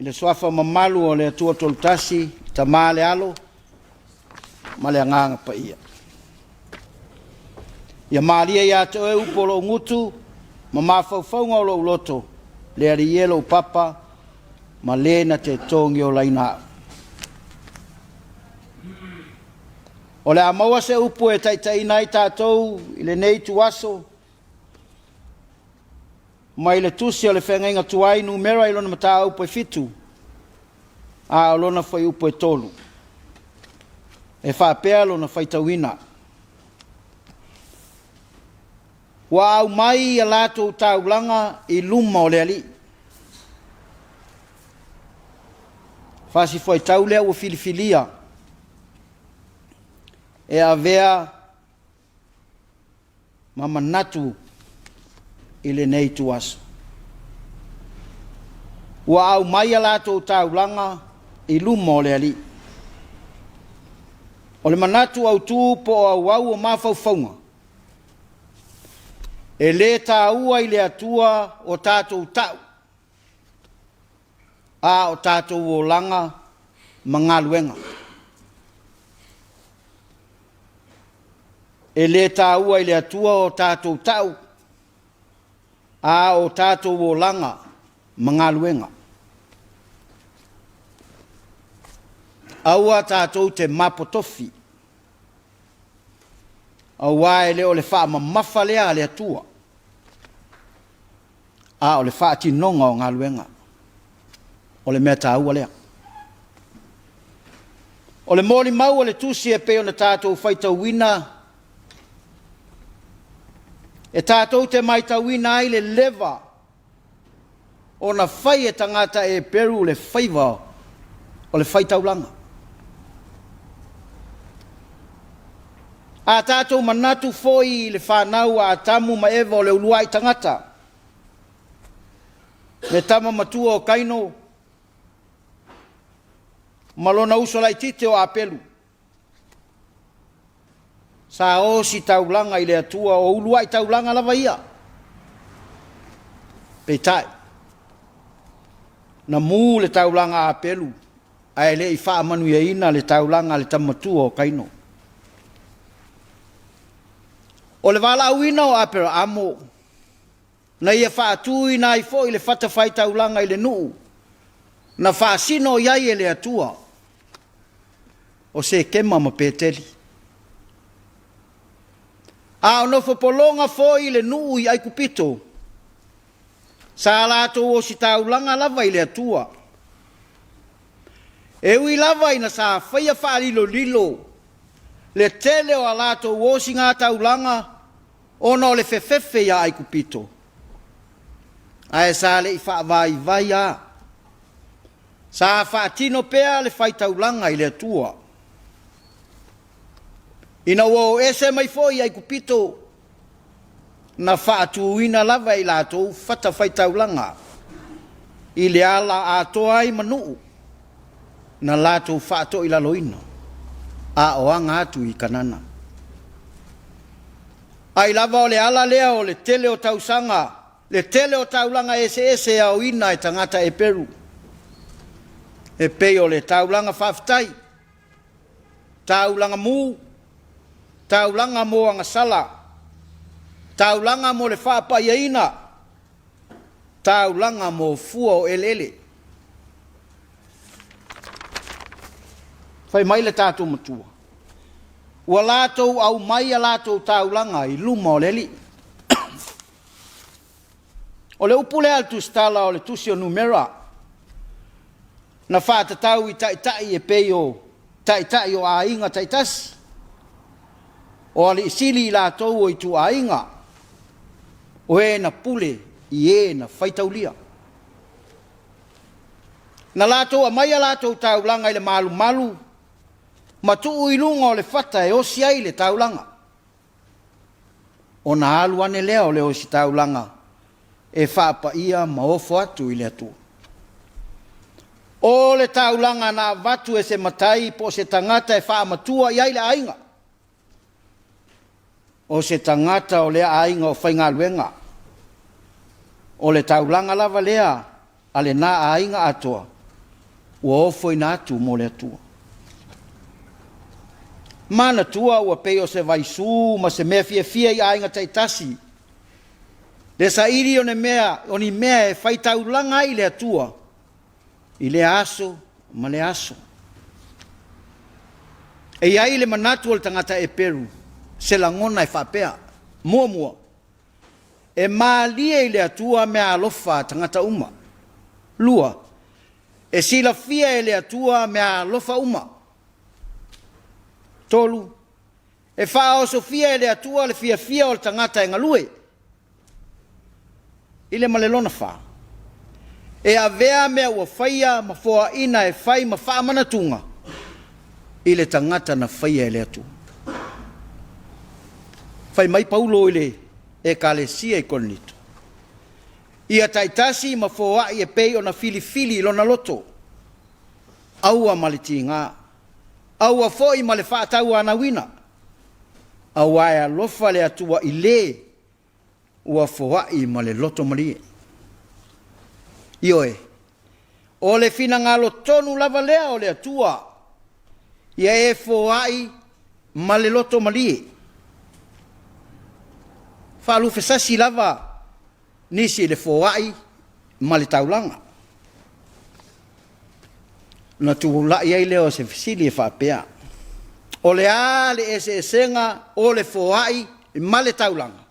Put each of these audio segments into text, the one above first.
le suafa mamalu o le Atua Tolutasi, Tama le Alo ma le Agaga Paia. Ia malie ia te oe upu o lou gutu ma mafaufauga o lou loto, le Alii e lou papa ma le na te togiolaina au. O le a maua se upu e taitaiina ai tatou i lenei ituaso mai le tusi o le feagaiga tuai numera i lona mataupu e 7, a o lona fuaiupu e 3. E faapea lona faitauina. Ua aumai a latou taulaga i luma o le Alii. Fasi fuaitau lea ua filifilia e avea ma manatu i lenei ituaso. Ua aumai a latou taulaga i luma o le Alii. O le manatu autu po o auau o mafaufauga, e le taua i le Atua o tatou ta'u, a o tatou olaga ma galuega. E le taua i le Atua o tatou ta'u, a o tatou olaga ma galuega. Aua tatou te mapotofi, aua e le o le faamamafa lea a le Atua, a o le faatinoga o galuega. O le mea taua lea. O le molimau o le tusi e pei ona tatou faitauina, e tatou te matauina ai le leva ona fai e tagata Eperu le faiva o le faitaulaga. A tatou manatu foi i le fanau a Atamu ma Eva o le uluai tagata, le tama matua o Kaino ma lona uso laitiiti o Apelu, sa ositaulaga i le Atua, o uluai taulaga lava ia. Peitai, na mu le taulaga a Apelu ae le i faamanuiaina le taulaga a le tama matua o Kaino. O le valaauina o Aperaamo, na ia faatuina ai foi le fatafaitaulaga i le nuu na faasino i ai e le Atua o Sekema ma Peteli. A o nofopologa foi le nuu i Aikupito, sa latou ositaulaga lava i le Atua. E ui lava ina sa faia faalilolilo le tele o a latou osigataulaga ona o le fefefe iā Aikupito, ae sa le i faavaivai lava. Sa faatino pea le faitaulaga i le Atua. Ina ua o ese mai foi i Aikupito, na faatuina lava e i latou fatafaitaulaga i le ala atoa ai ma nuu na latou faatoilaloina a o aga atu i Kanana. Ai lava o le ala lea o le tele o tausaga, le tele o taulaga eseese e aoina e tagata Eperu, e pei o le taulaga faafetai, taulaga mu, taulaga mo agasala, taulaga mo le faapaiaina, taulaga mo fua o eleele. Fai mai le tatou matua, ua latou aumai a latou taulaga i luma o le Alii. O le upu lea a le tusitala o le tusi o Numera, na faatatau i taitai e pei o taitai o aiga taitasi, o alii sili i latou o ituaiga, o e na pule i e na faitaulia. Na latou aumai a latou taulaga i le malumalu ma tuu i luga o le fata e osi ai le taulaga. Ona alu ane lea o le ositaulaga e faapaia ma ofo atu i le Atua. O le taulaga na avatu e se matai po o se tagata e faamatua i ai le aiga, o se tagata o lea aiga o faigaluega, o le taulaga lava lea a lena aiga atoa. ua ofoina atu mo le Atua. Manatua ua pei o se vaisū ma se mea fiafia i aiga taitasi le saili o ni mea, o ni mea e faitaulaga ai i le Atua i lea aso ma lea aso. E i ai le manatu o le tagata Eperu, se lagona e faapea, muamua, e malie i le Atua meaalofa a tagata uma. 2, e silafia e le Atua meaalofa uma. 3, e faaosofia e le Atua le fiafia o le tagata e galue. I le ma le lona 4, e avea mea ua faia ma foaina e fai ma faamanatuga i le tagata na faia e le Atua. Fai mai Paulo i le Ekalesia i Korinito, Ia taitasi ma foai e pei ona filifili i lona loto, aua ma le tiga, aua foi ma le faatauanauina, aua e alofa le Atua i le ua foai ma le loto malie. Ioe, o le finagalo tonu lava lea o le Atua, ia e foai ma le loto malie. Faalufesasi lava nisi i le foai ma le taulaga. Ona tulai ai lea o se fesili e faapea, O le a le eseesega o le foai ma le taulaga?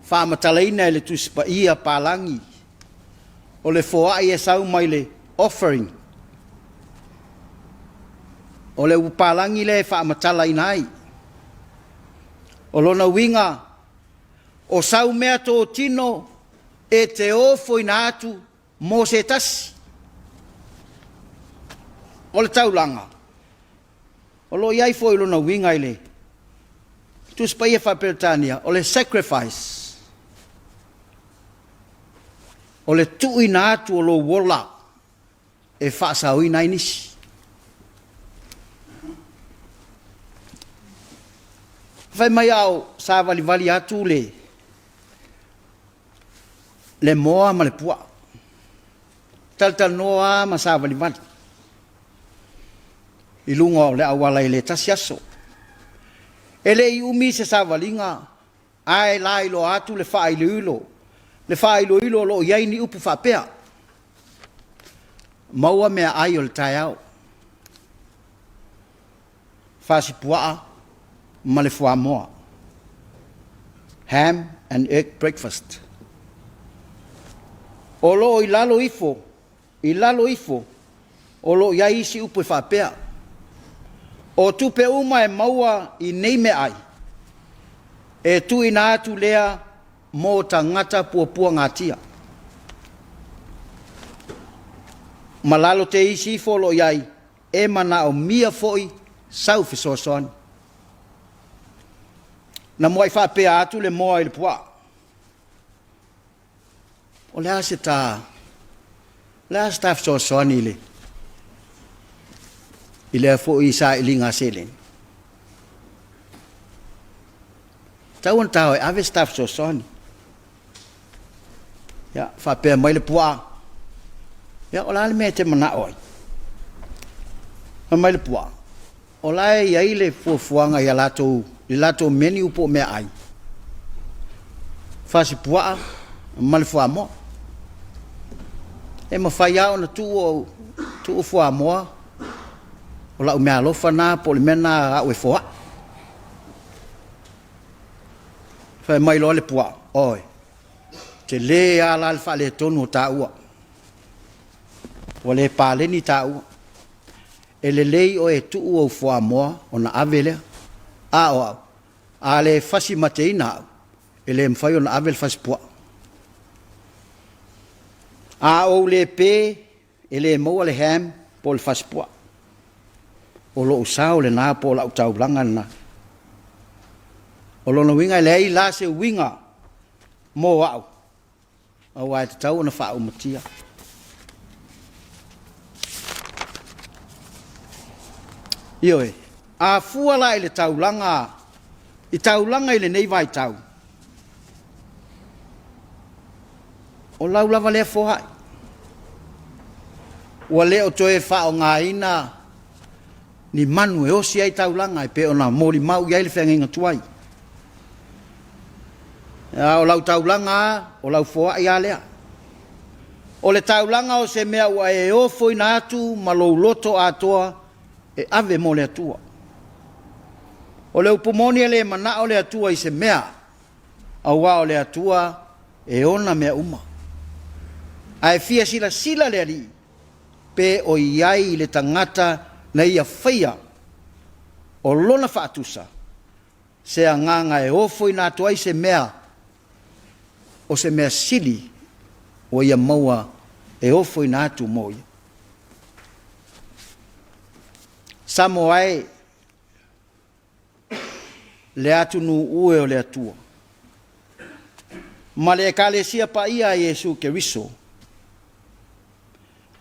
Faamatalaina e le Tusi Paia palagi, o le foai e sau mai le offering. O le upu palagi lea e faamatalaina ai. O lona uiga, o sau meatotino e te ofoina atu mo se tasi. O le taulaga, o lo o i ai foi lona uiga i le Tusi Paia faa-Peretania, o le sacrifice, o le tuuina atu o lou ola e faasaoina ai nisi. Fai mai a o savalivali atu le le moa ma le puaa. Talatalanoa lava ma savalivali i luga o le auala i le tasi aso. E le i umi se savaliga ae lailoa atu le faailoilo, le faailoilo o lo o i ai ni upu faapea, Maua meaai o le taeao, fasipuaa ma le fuamoa, ham and egg breakfast. O lo o i lalo ifo, i lalo ifo o lo o i ai isi upu e faapea, O tupe uma e maua i nei meaai, e tuuina atu lea mo tagata puapuagatia. Ma lalo te isi ifo o lo o i ai, e manaomia foi sau fesoasoani. Na muai faapea atu le moa i le puaa, O le a se ta, o le a se ta fesoasoani i le, i lea foi sailiga seleni? Tatau ona ta o e ave se ta fesoasoani. Ia, faapea mai le puaa, ia o le a le mea e te manao ai? Fai mai le puaa, o la e i ai le fuafuaga i a latou, i le latou menu po o meaai, fasipuaa ma le fuamoa. E mafai lava ona tuu ou, tuu fuamoa, o lau meaalofa lena po o le mea lena a au e foai. Fai mai loa le puaa, oi, tele lava la le faaletonu o taua, ua le paleni taua. E lelei oe e tuu ou fuamoa ona ave lea, a o au, a le fasi mateina au, e le mafai ona ave le fasi puaa. A ou le pe, e le maua le ham po o le fasi puaa. O lou sao lena po o lau taulaga lena. O lona uiga e leai la se uiga mo au, aua e tatau ona faaumatia. Ioe, a fua la i le taulaga, i taulaga i lenei vaitau, o lau lava lea foai. Ua le o toe faaaogaina ni manu e osi ai taulaga e pei ona molimau i ai le feagaiga tuai. A o lau taulaga lava, o lau foai lava lea. O le taulaga o se mea ua e ofoina atu ma lou loto atoa e ave mo le Atua. O le upu moni e le manao le Atua i se mea, aua o le Atua e ona mea uma. Ae fia silasila le Alii pe o i ai le tagata na ia faia o lona faatusa se agaga e ofoina atu ai se mea o se mea sili ua ia maua e ofoina atu mo ia. Samoa e, le atunuu e o le Atua, ma le Ekalesia paia a Iesu Keriso,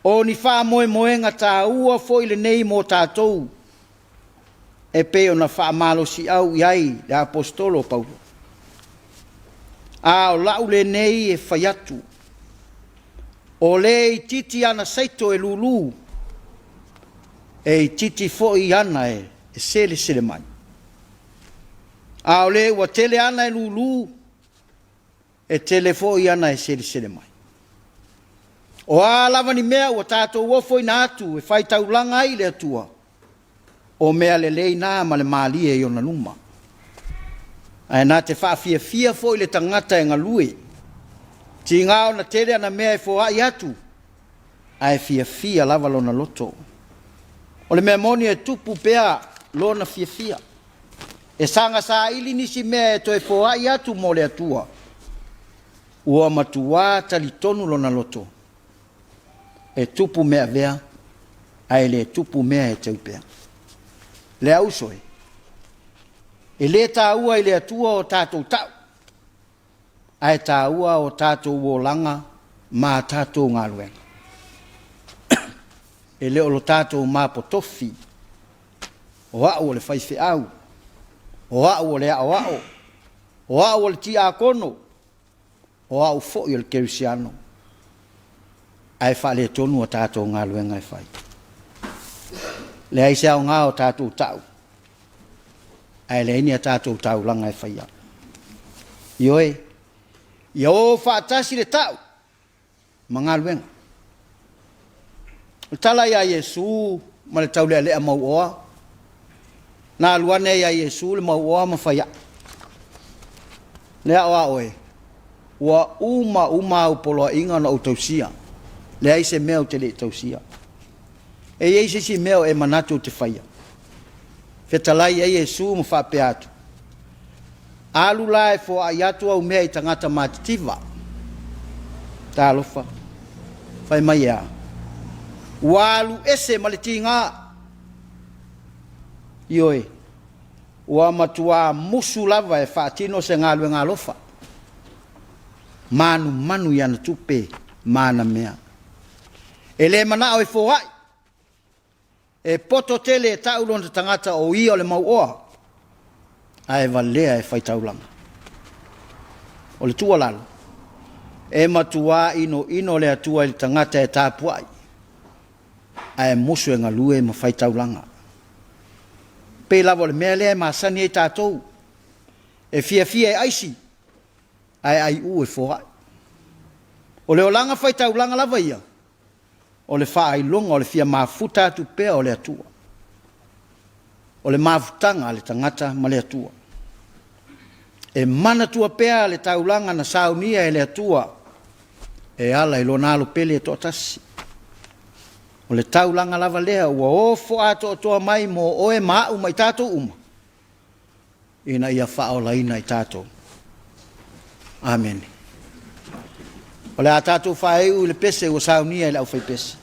o ni faamoemoega taua foi lenei mo tatou e pei ona faamalosiau i ai le Aposetolo o Paulo. A o lau lenei e fai atu, o le itiiti ana saito e lulu, e itiiti foi ana e selesele mai. A o le ua tele ana e lulu, e tele foi ana e selesele mai. O a lava ni mea ua tatou ofoina atu e faitaulaga ai i le Atua, o mea lelei na ma le malie i ona luma. Ae na te faafiafia foi le tagata e galue, tiga ona tele ana mea e foai atu, ae fiafia lava lona loto. O le mea moni e tupu pea lona fiafia. E saga saili nisi mea e toe foai atu mo le Atua, ua matuā talitonu lona loto, e tupu mea avea, ae le tupu mea e teu pea. Le auso e, e le taua i le Atua o tatou ta'u, ae taua o tatou olaga ma a tatou galuega. E le o lo tatou mapotofi, o a'u o le faifeau, o a'u o le aoao, o a'u o le tiakono, o a'u foi o le kerisiano, ae faaletonu a tatou galuega e fai. Leai se aoga o tatou ta'u, ae leai ni a tatou taulaga e faia. Ioe, ia o faatasi le ta'u ma galuega. O le tala ia Iesu ma le taulealea mauoa, na alu ane ai ia Iesu le mauoa ma fai a'i, Le aoao e, ua uma uma au poloaiga ona ou tausia, leai se mea ou te le i tausia. E i ai se isi mea o e manatu ou te faia? Fetalai ai Iesu ma faapea atu, Alu la e foai atu au mea i tagata matitiva. Talofa, fai mai e a? Ua alu ese ma le tiga. Ioe, ua matuā musu lava e faatino se galuega alofa, manumanu i ana tupe ma ana mea. E le manao e foai. E poto tele e ta'u lona tagata o ia o le mauoa, ae valea e fai taulaga. O le tuualalo, e matuā inoino le Atua i le tagata e tapua'i, ae musu e galue ma fai taulaga. Pei lava o le mea lea e masani ai tatou, e fiafia e aisi, ae aiu e foai. O le olaga fai taulaga lava ia, O le faailoga o le fia mafuta atu pea o le Atua. O le mafutaga a le tagata ma le Atua. E manatua pea le taulaga na saunia e le Atua e ala i Lona Alo pele e toatasi. O le taulaga lava lea ua ofo atoatoa mai mo oe ma a'u ma i tatou uma, ina ia faaolaina i tatou. Amene. O le a tatou faaiu i le pese ua saunia e le aufaipese.